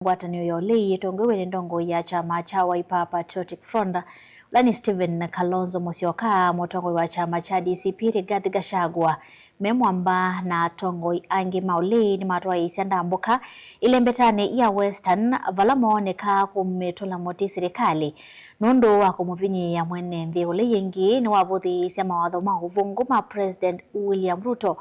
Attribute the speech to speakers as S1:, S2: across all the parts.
S1: Ngwatanio ya ulei itongoiwe ni ndongo ya chama cha Wiper Patriotic Front lani Stephen Kalonzo Musyoka, mutongoi wa chama cha DCP Rigathi Gachagua memwamba na atongoi angi maulei ni matwaisya ndambuka ilembetani ya Western vala mooneka kumitula muti serikali nundu wa kumuvinyiia mwene nthi ula yingi ni wavuthiisya mawatho ma uvungu ma President William Ruto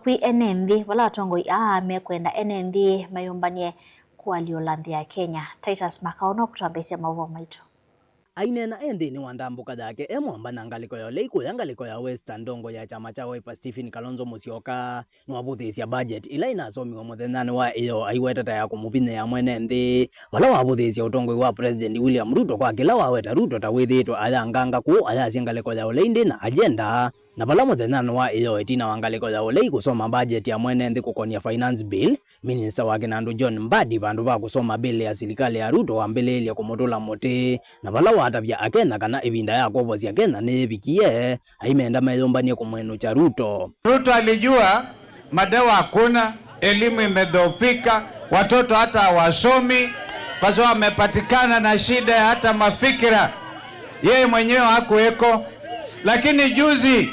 S1: kwi ene nthi vala atongoi aa mekwenda ene nthi mayumbanie kualiola nthi ya Kenya. Titus Makaono kutwambisya mauvoo maitu.
S2: Ainena enthini wa ndambuka yake emwamba na ngaliko ya ulei kuya ngaliko ya Western, ndongo ya chama cha Wiper Stephen Kalonzo Musyoka niwavuthiisya budget ila inasomiwa muthenyani wa iyo aiweteta ya kumuvinyia mwene nthi, vala wavuthiisya utongoi wa President William Ruto kwa kila waweta Ruto ta withitwe ayanganga ku ayasya ngaliko ya ulei ndina agenda, na vala muthenyani wa iyo itina wa ngaliko ya ulei kusoma budget ya mwene nthi kukonia finance bill, Minister wa Kinandu John Mbadi vandu va kusoma bill ya silikali ya Ruto wambiliilye kumutula muti, na vala watavya akenya kana ivinda ya kwovosya Kenya niivikie aimenda meyumbanie kumwinucha Ruto.
S3: Ruto alijua madawa hakuna, elimu imedhoofika, watoto hata hawasomi kwa sababu wamepatikana na shida ya hata mafikira, yeye mwenyewe hakuweko. Lakini juzi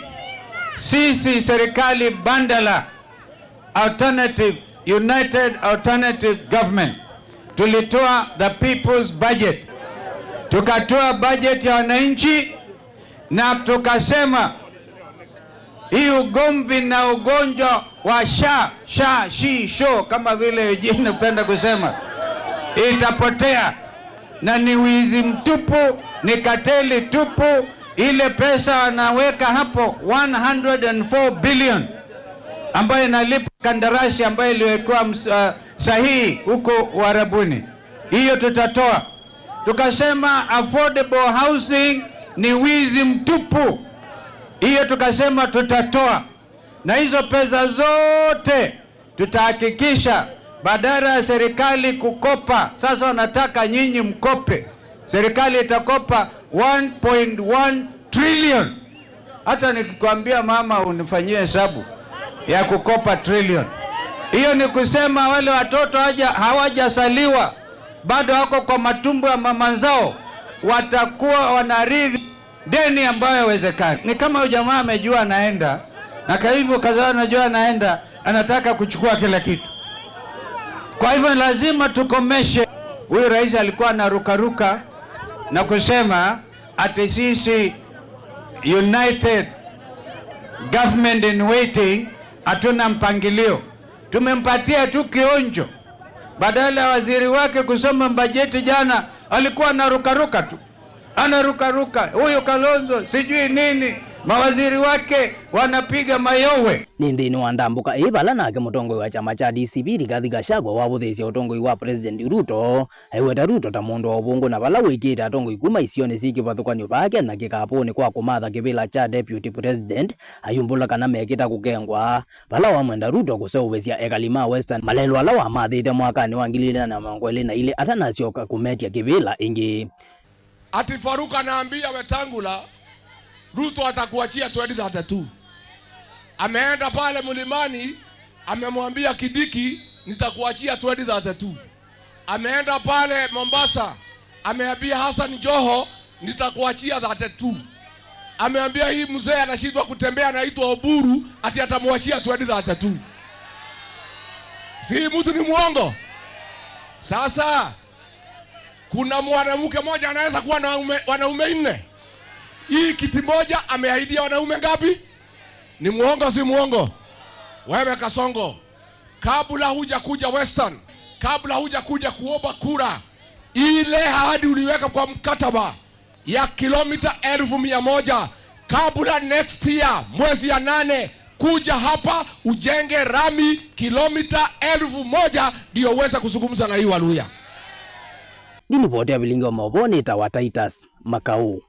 S3: sisi serikali bandala alternative, United Alternative Government, tulitoa the people's budget, tukatoa budget ya wananchi na tukasema hii ugomvi na ugonjwa wa sha sha shi sho, kama vile Eugene upenda kusema, itapotea na ni wizi mtupu, ni kateli tupu. Ile pesa wanaweka hapo 104 billion ambayo inalipa kandarasi ambayo iliwekewa sahihi huko Uarabuni, hiyo tutatoa. Tukasema affordable housing ni wizi mtupu, hiyo tukasema tutatoa, na hizo pesa zote tutahakikisha badala ya serikali kukopa, sasa wanataka nyinyi mkope, serikali itakopa 1.1 trillion. Hata nikikwambia mama unifanyie hesabu ya kukopa trillion, hiyo ni kusema wale watoto hawajasaliwa bado wako kwa matumbo ya mama zao, watakuwa wanarithi deni ambayo haiwezekani. Ni kama huyu jamaa amejua anaenda, na kwa hivyo kaza anajua anaenda, anataka kuchukua kila kitu. Kwa hivyo lazima tukomeshe. Huyu rais alikuwa anarukaruka na kusema ati sisi United Government in Waiting hatuna mpangilio. Tumempatia tu kionjo. Badala ya waziri wake kusoma bajeti jana, alikuwa anarukaruka tu, anarukaruka. Huyu Kalonzo sijui nini, mawaziri wake wanapiga mayowe.
S2: Ni nthini wa ndambuka ivala nake mutongoi wa chama cha DCP Rigathi Gachagua wavuthiisya utongoi wa President Ruto aiweta Ruto ta mundu wa uvungu na vala wikite atongoi kuma isioni si kivathukanio vaa Kenya kikapuni kwa kumatha kivila cha deputy president ayumbula kana mekita kukengwa vala wamwenda Ruto kuseuvesya ekali ma Western malelu ala wamathite mwakani wa 2022 atanasyoka kumetia kivila ingi.
S4: Ati Faruk anaambia Wetangula Ruto atakuachia 2032. Ameenda pale mlimani amemwambia Kindiki nitakuachia 2032. Ameenda pale Mombasa ameambia Hassan Joho nitakuachia 32. Ameambia hii mzee anashindwa kutembea anaitwa Oburu ati atamwachia 2032. Si mtu ni muongo. Sasa kuna mwanamke mmoja anaweza kuwa na wanaume 4. Hii kiti moja ameahidia wanaume ngapi? Ni muongo si muongo? Wewe Kasongo, kabla hujakuja Western, kabla hujakuja kuomba kura, ile ahadi uliweka kwa mkataba ya kilomita 100,000, kabla next year mwezi ya 8 kuja hapa ujenge rami kilomita 1,000 ndio uweze kuzungumza na hii Waluhya.
S2: Nilipotea vilingo mauvoni tawa Titus Makau.